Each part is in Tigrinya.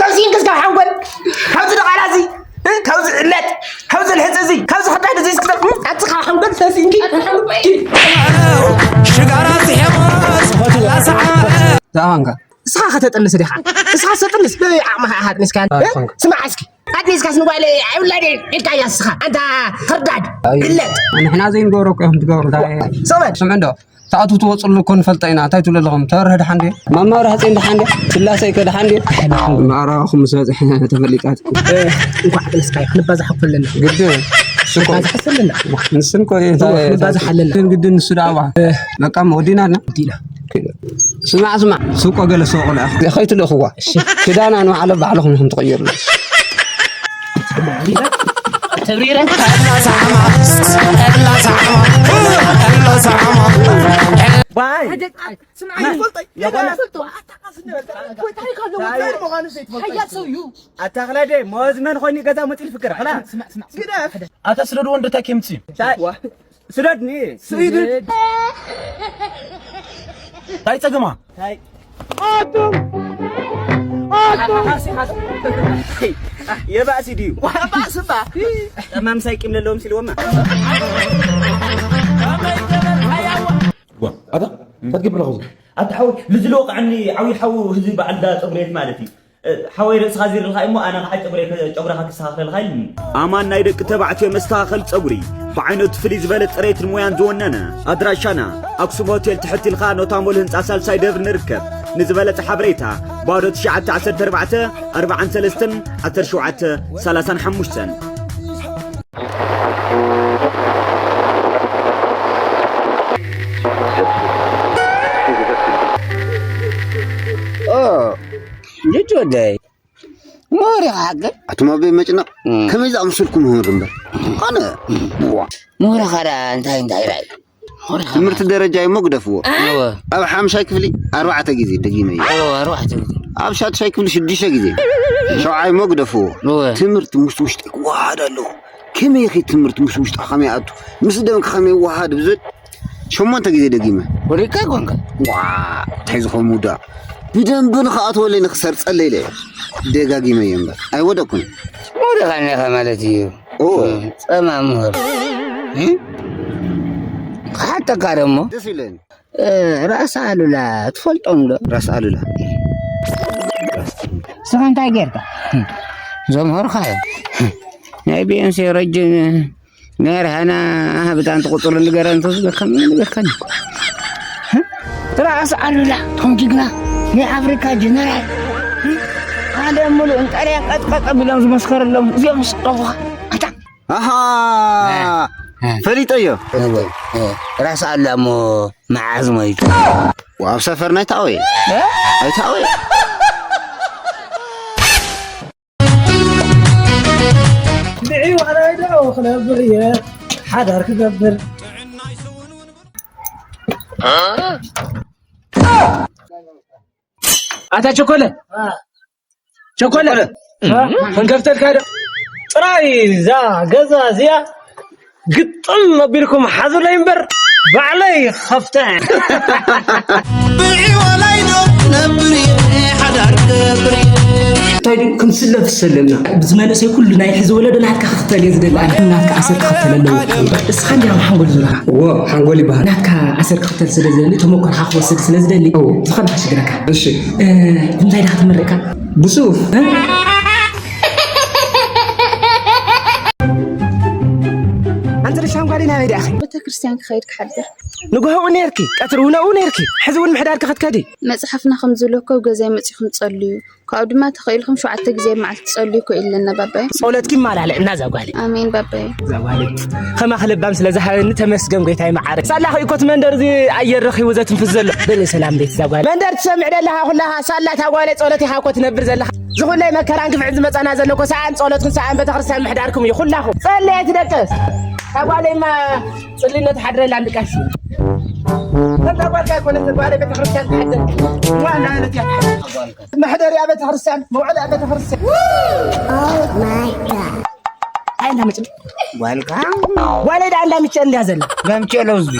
ሰብሲንክስ ካብ ሓንጎል፣ ካብዚ ድቓላ እዚ፣ እ፣ ካብዚ ዕለት፣ ካብዚ ልሕፂ እዚ፣ ካብዚ ከዳድ እዚ እስክተ-፣ እ፣ ኣቲ ካብ ሓንጎል ሰብሲንኪ። ሽጋራ ትሕወስ፣ ፈትላ ሰዓት። ደኣ ኳንካ። እስኻ ከተጥንስ ዲኻ? እስኻ ሰጥንስ፣ በበይ ዓቕምኻ ኢኻ ኣጥኒስካ? ኣይ፣ እ? ኳንካ። ስማዕ እስኪ፣ ኣጥኒስካስ ንጓለይ ኣይውላደ ኢልካያ እስኻ። ኣንታ ክርዳድ፣ ኣይ፣ ዕለት። ንሕና ዘይንገብሮ እኮ ኢኹም ትገብሩ። እንታይ? ሰመድ። ስምዕ እንዶ፣ ትኣትዉ ትወፅሉ እኮ ንፈልጦ ኢና። እንታይ ትብሉ ኣለኹም? ተበርህ ደሓን ድዩ? ማማ ብርሃፀይ ደሓን ድዩ? ስላሰይ ከ ደሓን ድዩ? ማዕረኹም ምስ በፅሐ ተፈሊጣት። እ፣ እንኳዕ ኣጥነስካዮ። ክንባዛሕ እኮ ኣለና። ግድን። ንሱ እኮ ንባዛሕ እኮ ኣለና። ንስን እኮ እዩ። እዋ፣ እንታይ ንባዛሕ ኣለና። ግድን፣ ግድን ንሱ ደኣ፣ እዋ። እ። በቃ፣ ወዲና ኣለና። ወዲና። ስማዕ፣ ስማዕ። ሱቆ ገለ ሱቆ ቆልዓ። ከይትልእኽዋ። እሺ። ክዳና ንባዕሎ ባዕልኹም ኢኹም ትቕይሩሉ። ተብሪረ። ባይ። ስምዓኒ፣ ፈልጠይ። የኾነ። ፈልጠ። ኣታ ቃስ ንበል። እኮ ታሪክ ኣለዎ። ታይ? ታይ ምዃኑ ዘይትፈልጦ። ሓያል ሰው እዩ። ኣታ ኽላደ፣ መወዝ መን ኾይኑ ገዛ መፂኡ ዝፍክር፣ ኽላ? ስማዕ፣ ስማዕ፣ ስማዕ። ግደፍ። ኣታ ስደድዎ እንዶ እንታይ ከምፅእ እዩ? ታይ? ዋ። ስደድኒ። ስደድ። ታይ ፀገማ? ታይ? ኣቱም! ኣቱም! የባእሲ ድዩ? ዋ፣ ባእሲ ባ። ጠማም ሳይቂም ለለዎም ሲልዎማ። ዋ፣ ኣታ፣ እንታይ ትገብር ኣለኻ? ኣታ ሓወይ፣ ልዝለ ወቃዕኒ ዓብዪ ሓው ህዝቢ በዓል ዳ ፀጉሪ ቤት ማለት እዩ። እ፣ ሓወይ ርእስኻ ዚርልካ እሞ ኣነ ከዓ ጨጉረይ ከ-፣ ጨጉርኻ ክስተኻኸለልካ ኢሉኒ። ኣማን ናይ ደቂ ተባዕትዮ መስተኻኸሊ ጸጉሪ፣ ብዓይነቱ ፍልይ ዝበለ ጽሬትን ሞያን ዝወነነ። ኣድራሻና ኣክሱም ሆቴል ትሕት ኢልካ ኖታ ሞል ህንጻ ሳልሳይ ደብሪ ንርከብ። ንዝበለጸ ሓበሬታ ባዶ ትሽዓተ ዓሰርተ ኣርባዕተ ኣርብዓን ሰለስተን ዓሰርተ ሸውዓተ ሰላሳን ሓሙሽተን። ኦ፣ ልጅ ወደይ፣ ምሁር ኢኻ ሓቂ? ኣቱም ኣበይ መጭነቕ? እም። ከመይ ዝኣመሰልኩ ምሁር እምበር። ኣነ፣ ዋ። ምሁር ኢኻ ደኣ እንታይ እንታይ ኢኻ? ምሁር ኢኻ ትምህርቲ ደረጃ እሞ ግደፍዎ። እወ። ኣብ ሓምሻይ ክፍሊ ኣርባዕተ ግዜ ደጊመዮ። እወ፣ ኣርባዕተ ግዜ። ኣብ ሻድሻይ ክፍሊ ሽዱሽተ ግዜ። ሸውዓይ እሞ ግደፍዎ። እወ። ትምህርቲ ምስ ውሽጠይ ክወሃድ ኣለዎ። ከመይ ኢኺ ትምህርቲ ምስ ውሽጣ ከመይ ይኣቱ? ምስ ደምካ ከመይ ይወሃድ ብዝብል ሸሞንተ ግዜ ደጊመ። ወሪድካ ኮንካ? ዋ፣ እንታይ ዝኾን ሙዳ። ብደንቢ ንኽኣትወለይ ንኽሰርጸለይ ኢለ ደጋጊመ እየ እምበር ኣይወደቅኩን። ወሪኻ እኒኻ ማለት እዩ። ኦ። ጸማም ምሁር። እ? ክሓተካ ደሞ? ደስ ይብለኒ። እ፣ ራእሲ ኣሉላ ትፈልጦም ዶ? ራስ ኣሉላ። ንስኻ እንታይ ጌርካ? ዘምሃርካ እዮም። ናይ ቢዮንሴ ረጅን ናይ ሪሃና ብጣዕሚ ትቁፅሩ ንገረን እንተዝበልካ ምን ንገርካኒ? ራእሲ ኣሉላ፣ እቶም ጅግና ናይ ኣፍሪካ ጀነራል፣ ዓለም ሙሉእ ንጣልያን ቀጥቀጠ ቢሎም ዝመስከረሎም እዚኦም ዝስጠፉኻ። ኣታ ኣሃ፣ እ፣ እ። ፈሊጠዮ። እወ፣ እ፣ ራስ ኣሉላ እሞ መዓዝ ሞይቱ? ኣብ ሰፈር ናይ ታኦየ። እ? ኣይ ታኦየ። ብዒዋናይ ዶ ክነብር እየ ሓዳር ክገብር። ኣታ ቸኮለ፣ ቸኮለ፣ እ? ክንከፍተልካ ዶ? ጥራይ እዛ ገዛ እዚኣ ግጥም ኣቢልኩም ሓዙለይ እምበር ባዕለይ ከፍተ። ብዒዋላይ ዶ ክነብር እየ ሓዳር ክገብር እየ። እንታይ ድዩ ክንስለፍ ዝሰለና? ብዚ መንእሰይ ኩሉ ናይ ሕዚ ወለዶ ናትካ ክኽተል እየ ዝደሊ ኣነ። ናትካ ኣሰር ክኽተል ኣለዎ። እስኻ እንዲኻ ሓንጎል ዘለኻ። እዎ፣ ሓንጎል ይበሃል። ናትካ ኣሰር ክኽተል ስለ ዝደሊ፣ ተመክሮኻ ክወስድ ስለ ዝደሊ፣ እዎ። ዝኾነ ክሽግረካ። እሺ። እ፣ ብምንታይ ዲኻ ተመሪቕካ? ብሱፍ። እ? ኣንቲ ርሻን ጓለይ ናበይ ዲኣኺ? ቤተክርስትያን ክኸይድ ክሓድር። ንግሆኡ ነርኪ፣ ቀትሪ እውን ኣብኡ ነርኪ፣ ሕዚ እውን ምሕዳርኪ ክትከዲ። መጽሓፍና ከም ዝብሎ እኮ ኣብ ገዛይ መጺኹም ጸልዩ፣ ካብኡ ድማ ተኸኢልኩም ሸውዓተ ግዜ ኣብ መዓልቲ ጸልዩ እኮ ኢለና ባባይ። ጸሎትኪ ይማላልእ እና እዛ ጓለይ። ኣሜን ባባይ። እዛ ጓለይ ከማኺ ለባም ስለ ዝሃበኒ ተመስገን ጎይታይ መዓረይ። ሳላ ኸ እኮ እቲ መንደር እዚ ኣየር ረኺቡ ዘትንፍስ ዘሎ። በል ሰላም ቤት እዛ ጓለይ። መንደር ትሰምዕ ደለኻ ኩላኻ ሳላ እታ ጓለይ ጸሎት ኢኻ እኮ ትነብር ዘለኻ። ዝኹለይ መከራን ግፍዕን ዝመጻና ዘሎ እኮ ሰኣን ጸሎትኩም ሰኣን ቤተክርስትያን ምሕዳርኩም እዩ ኩላኹም። ጸልየ ትደቅስ። እታ ጓለይማ ጽልነት ሓድረላ እንድቃሽ። እዛ ጓል ኮነ ተባለ ቤተክርስትያን ትሕደር። ዋና ማለት ያ። መሕደርያ ቤተክርስትያን፣ መውዓልያ ቤተክርስትያን። Oh my God። ኣይ፣ እንዳመጭ-፣ Welcome። ዋለ ዳ እንዳምጭ እንዳ ዘለ። ገምቼ ለው ህዝቢ።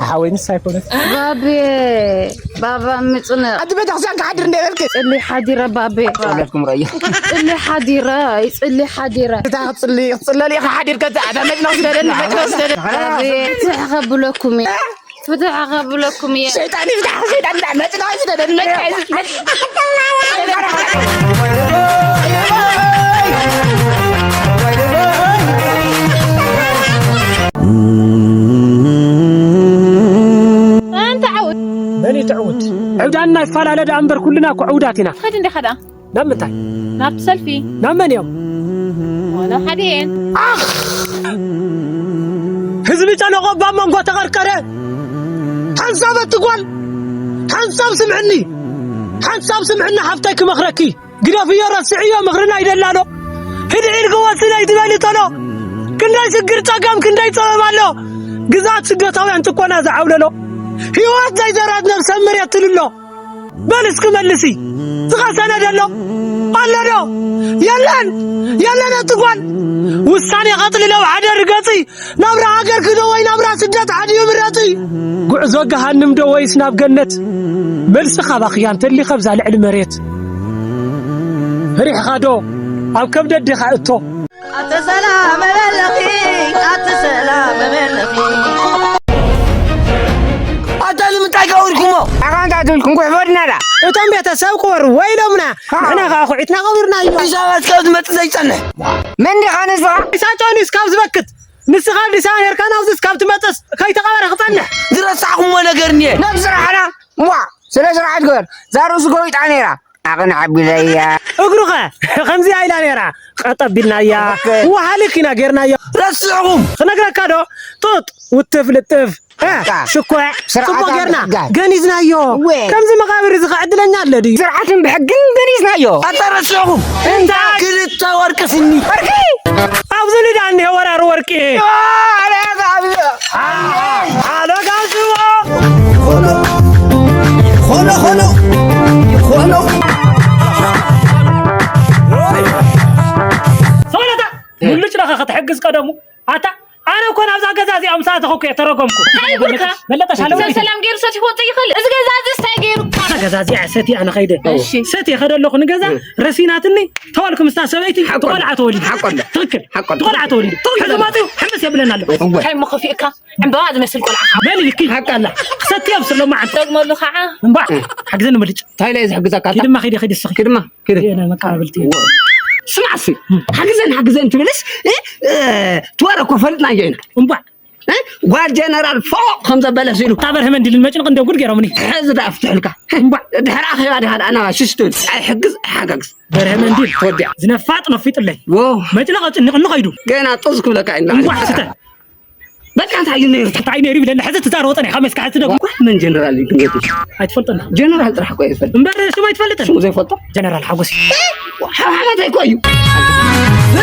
ሓወይ ንሳ ኣይኮነት። ባቤ፣ ባባ ምጽነ። ኣቲ ቤተክርስትያን ክሓድር እንደ በልክ። ጽሊ ሓዲረ ባቤ። ጸሎትኩም ረያ። ጽሊ ሓዲረ፣ ይጽሊ ሓዲረ። እታ ክትጽሊ፣ ክትጽለል ኢኻ ሓዲር ከዛ፣ ኣታ መጭ ነው ስደደን፣ መጭ ነው ስደደን። ባቤ፣ ትሕ ከብለኩም እየ። ፍትሕ ከብለኩም እየ። ሸይጣን ይፍታሕ፣ ሸይጣን ይፍታሕ። መጭ ነው ስደደን፣ መጭ ነው ስደደን። ኣንታ ዓወት። መን እዩ ትዕውት? ዕብዳንና ይፈላለ ደኣ እምበር ኩልና እኮ ዕውዳት ኢና። ኸድ እንደ ኸዳ። ናብ ምንታይ? ናብቲ ሰልፊ። ናብ መን እዮም? ወላ ሓደ እየን። ኣኽ! ህዝቢ ጨለቆ ኣብ መንጎ ተቐርቀረ። ሓንሳብ ኣትጓል፣ ሓንሳብ ስምዕኒ፣ ሓንሳብ ስምዕኒ ሓፍታይ ክመኽረኪ። ግደፍዮ፣ ረስዕዮ፣ ምኽርና ይደላሎ። ህድዒ ኢልኪ ወስነ ኣይትበሊ ቶሎ። ክንደይ ስግር ጸገም፣ ክንደይ ጸበብ ኣሎ። ግዛት ስደታውያን ጭቆና ዝዓውለሎ። ህይወት ዘይዘራት ነብሰ መሬት ትልሎ። በል እስኪ መልሲ። ዝኸሰነ ደሎ? ኣሎ ዶ? የለን። የለን ኣትጓል። ውሳኔ ቀጥልለው፣ ሓደ ርገጺ። ናብራ ሃገር ክዶ ወይ ናብራ ስደት ዓድዩ ምረጺ። ጉዕዞ ገሃንም ዶ ወይስ ናብ ገነት? መልሲ ካባኽያ እንተሊ ኸብዛ ልዕሊ መሬት። ፈሪሕኻ ዶ ኣብ ከብደት ዲኻ እቶ? ኣተ ሰላም መበለኺ፣ ኣተ ሰላም መበለኺ። ኣታ ንምንታይ ጋውርኩሞ? ኣኻንታ ትብል ክንኩሕ ፈድና ዳ። እቶም ቤተሰብ ክወሩ ወይሎምና። ሃ። ንሕና ኸዓ ኩዒትና ቀቢርናዮ። ኣዲስ ኣበባ እስካብ ዝመጽእ ዘይጸንሕ። መን ዲኻ ንስኻ? ኢሳያስ ካብ ዝበክት። ንስኻ ኣዲስ ኣበባ ኔርካ ናብዚ እስካብ ትመጽእስ ከይተቐበረ ክጸንሕ። ዝረሳዕኩሞ ነገር እኒኤ። ናብ ስራሕና። ዋ፣ ስለ ስራሕ ትግበር። እዛ ርእሱ ገዊጣ ነይራ። ኣቕንዕ ኣቢለያ። እግሩኸ ከምዚኣ ኢላ ነይራ። ቀጥ ኣቢልናያ። ኦኬ። ወሃሊክ ኢና ጌርናዮ። ረሲዕኹም። ክነግረካ ዶ? ጡጥ፣ ውትፍ፣ ልጥፍ። እ፣ በቃ። ሽኮዕ። ስርዓት ጽቡቕ ጌርና። ኣምጥጋ። ገኒዝናዮ። እወ። ከምዚ መቓብር እዚ ኸ ዕድለኛ ኣሎ ድዩ? ስርዓትን ብሕግን ገኒዝናዮ። ኣታ ረሲዕኹም። እንታይ? ክልተ ወርቂ ስኒ። ወርቂ? ኣብዚ ልዳ እኒሄ ወራር ወርቂ። ዋ፣ ኣረ፣ ኣረ፣ ኣረ። ኣሎጋዝዎ። ኾሎ፣ ኾሎ፣ ኾሎ፣ ኾሎ። ሰውነታ፣ ሙልጭ ለኸ ክትሕግዝ ቀደሙ። ኣታ፣ ኣነ እኮ ናብዛ ገዛ እዚኣ ምስ ኣተኹ እኮ እየ ተረጎምኩ። እንታይ ይብልካ? በለጠ ሻለው ሰብ ሰላም ገይሩ ሰቲኹ ወፅእ ይኽእል። እዚ ገዛ እዚ እንታይ ገይሩ? እዛ ገዛ እዚኣ ሰቲ ኣነ ኸይደ። እሺ። ሰቲ ኸደ ኣለኹ ንገዛ፣ እ። ረሲናትኒ፣ ተዋልኩ ምስታ ሰበይቲ፣ ሓቆ ትቆልዓ ተወሊዱ። ሓቆ ኣሎ። ትኽክል። ሓቆ ኣሎ። ትቆልዓ ተወሊዱ። ትኽክል። ሕዚ ማፅኡ፣ ሕምስ የብለና ኣሎ። እወ። እንታይ እሞ ከፊእካ? ዕምበባ ዝመስል ቆልዓ። በል ልኪ። ሓቂ ኣላ። ክሰቲ ኣብ ስሎ መዓልቲ። ደግመሉ ከዓ። እምባ። ሓግዘኒ ምልጭ። እንታይ ኢለ እየ ዝሕግዘካ ኣታ? ኪድማ ኪዲ ኪዲ እስኺ። ኪድማ፣ ኪዲ። እየ ናይ መቀባበልቲ። ስማዕ እስኪ፣ ሓግዘን፣ ሓግዘን ትብልስ፣ እ፣ እ፣ ትወረ እኮ ፈልጥናዮ ኢና። እምባ። እ? ጓል ጀነራል ፎቕ ከም ዘበለስ ኢሉ። እታ በርሀ መንዲልን መጭንቕ እንደ ጉድ ገይሮምኒ። ሕዚ ደኣ ፍትሕልካ። እምባ። ድሕሪ ኣኼባ ዲኻ ደኣ ናባ ሽሽ ትብል። ኣይሕግዝ፣ ኣይሓጋግዝ። በርሀ መንዲል። ተወዲኣ። ዝነፋጥ ነፊጥለይ። ዎ። መጭንቕ ኣጭንቕኒ ኸይዱ። ገና ጡዝ ክብለካ ኢና። እምባ፣ ስተ። በቃ እንታይ እዩ ነይሩ? እንታይ ነይሩ ይብለኒ? ሕዚ ትዛረቦ ጸኒሕካ መስካ ሕዚ ደግሞ። እንኳን መን ጀነራል እዩ ግን? ኣይትፈልጦን። ጀነራል ጥራሕ እኮ እየ ዝፈልጥ። እምበር ስሙ ኣይትፈልጥን? ስሙ ዘይፈልጦ? ጀነራል ሓጎስ። ሓብሓባተይ እኮ እዩ።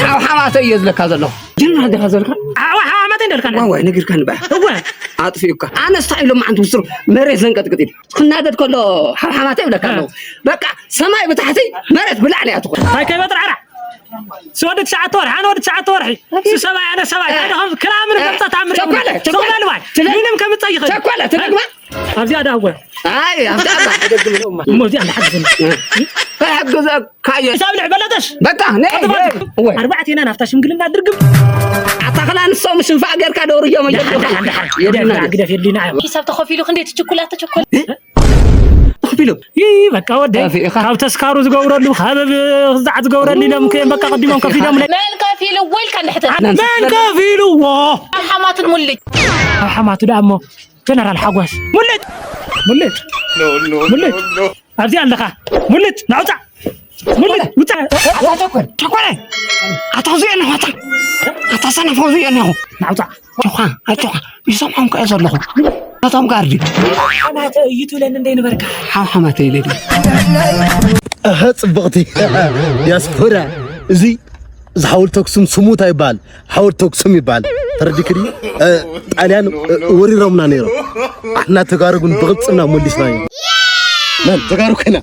ሓብሓባተይ እየ ዝለካ ዘለኹ። ጀነራል ዲኻ ዘልካ? ሓብሓባተይ እንደልካ። ዋይ፣ ዋይ፣ ነጊርካኒ በያ። እወ። ኣጥፊኡካ። ኣነስ እንታይ ኢሎም መዓንቱ ምስሩ መሬት ዘንቀጥቅጥ ኢሉ። ክናደድ ከሎ ሓብሓባተይ ይብለካ ኣለኹ። እ። በቃ ሰማይ ብታሕቲ መሬት ብላዕሊ እያ ትኾን። እንታይ ከይበጥር ዓራ? ሲ ወዲ ትሽዓተ ወርሒ፣ ኣነ ወዲ ትሽዓተ ወርሒ። ሲ ሰብኣይ፣ ኣነ ሰብኣይ። እ። ሓደ ከም ክላምን እ። ከምዛ ታምር ቸኮለ፣ የብሉን። ቸኮለ። ስቕ በል ዋይ። ትለ-፣ ምንም ከምፀ ይኽእል። ቸኮለ፣ ትደግማ? ኣብዚኣ ደኣ እወ። ኣይ፣ ኣብዚኣ ደኣ። እሞ እዚኣ እንዳሓግዘኒ። እ። ክሕግዘካ እየ። ሂሳብ ልዕ በለጠሽ። በቃ፣ ነይ፣ ኣጥፋት። ነይ። እወ። ኣርባዕቴና ናብታ ሽምግልና ድርግም። ኣታ ኸላ ንሶም ሽንፋዕ ጌርካ ደውርዮም ደሓን፣ እዮም። ደሓን፣ ደሓን። የድልና። ግደፍ፣ ግደፍ፣ የድልና እዮም። ሂሳብ ተኸፊሉ ክንደይ ትችኩላ፣ ተቸኮል? እ? ተኸፊሉ። ይህ በቃ ወደይ፣ ጠፊእኻ። ካብ ተስካሩ ዝገብረሉ፣ ካብ ዛዕ ዝገብረሉ ኢሎም ከ-፣ በቃ ቀዲሞም ከፊሎም ለ-፣ መን ከፊልዎ ኢልካ እንድሕተት? መን ከፊልዎ? ኣብ ሓማቱን ሙልጭ። ኣብ ሓማቱ ደኣ እሞ ጀነራል ሓጎስ። ሙልጭ! ሙልጭ! ኖ፣ ኖ፣ ሙልጭ! ኖ፣ ኖ። ኣብዚ ኣለኻ። ሙልጭ! ናውፃ! ሙልጭ! ውፃ! ኣታ ቸኮል፣ ቸኮል! ኣታ እዚኦ ኣለኹ፣ ኣታ! ኣታ ሰነፍ እዚኦ ኣለኹ። ናውፃ! ኣጆኻ፣ ኣጆኻ፣ ይሰምዖም ከ ዘለኹ። ናቶም ጋርዲ። ሓማተ እዩ ትብለኒ እንደ ነበርካ። ሓው ሓማተ ኢለ ድዩ? እህ፣ ጽብቕቲ ዲያስፖራ። እዚ፣ እዚ ሓወልቲ ኣክሱም ስሙ እንታይ ይበሃል? ሓወልቲ ኣክሱም ይበሃል። ተረዲክኒ። ጣልያን ወሪሮምና ነይሮም። ኣሕና ተጋሩ ግን ብቕልፅምና መሊስናዮ። መን ተጋሩ ኮይና?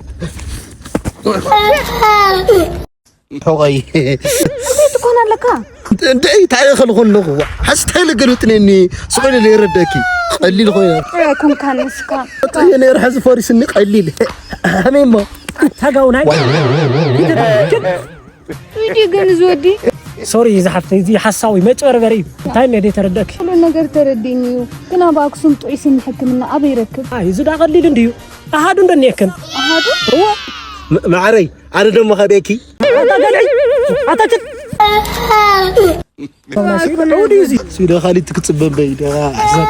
ሕቆይ። ትኮን ኣለካ። እንታይ ታሪኸ ልኾን ኣለኹ? ሓስታይ ለገልብጥነኒ ስቆይለ ለይረደኪ። ቀሊል ኮይና። ኩንካ ንስካ። ነይረ ሓዚ ፈሪስኒ ቀሊል። ከመይሞ? ተጋውናይ እንዲ ግን ዝወዲ ሶሪ ዝሓፍተ እዚ ሓሳዊ መጭበርበሪ እዩ። እንታይ እንደ ተረደእኪ? ኩሉ ነገር ተረዲኒ እዩ። ግን ኣብ ኣክሱም ጥዑይ ስኒ ሕክምና ኣበይ ይረክብ? ኣይ እዚ ዳ ቀሊል እንድዩ። ኣሃዱ እንደኒየክን ኣሃዱ እወ መዓረይ ኣነ ደሞ ከደኪ። ኣታ ገልዒ ኣታ ጭት ሲዶ ካሊት ክትፅበ እምበይ ደኻ ሕሰብ።